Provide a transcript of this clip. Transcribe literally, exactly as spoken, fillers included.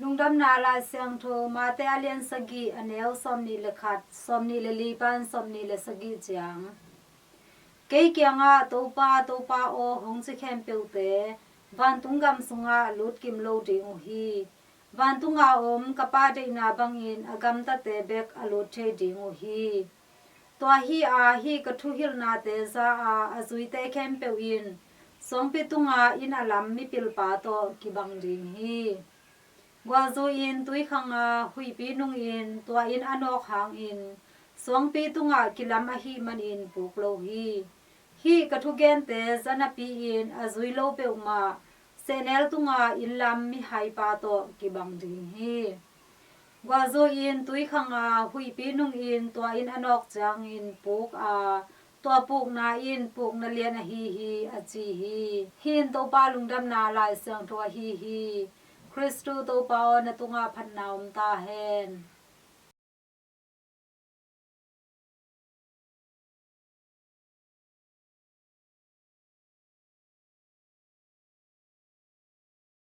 Lungdamna Lai Siangtho Mate a lian sagih, a neu sawmnih le khat, sawmnih le li pan sawmnih le sagih ciang. Kei kiangah, "Topa, Topa aw," hong ci khempeuhte vantung gam sungah a lut kim lo ding uh hi. Vantunga om ka Pa deihna bangin a gamtate bek a lut thei ding uh hi. Tua hi a, hih ka thuhilhnate za a, a zuite khempeuh in suangpi tunga inn a lam mipilpa tawh kibang ding hi. Guahzu in tui khang a, huihpi nungin tua inn a nawk hangin suangpi tungah kilam ahih manin puk lo hi. Hih ka thugente za napi-in a zui lo peuhmah sehnel tunga inn lam mihaipa tawh kibang ding hi. Guahzu in tui khang a, huihpi nungin tua inn a nawk ciangin puk a, tua pukna in pukna lian ahi hi, a ci hi. Hih in Topa Lungdamna Lai Siangtho ahi hi. Khristu Topa aw, na tungah phatna om ta hen.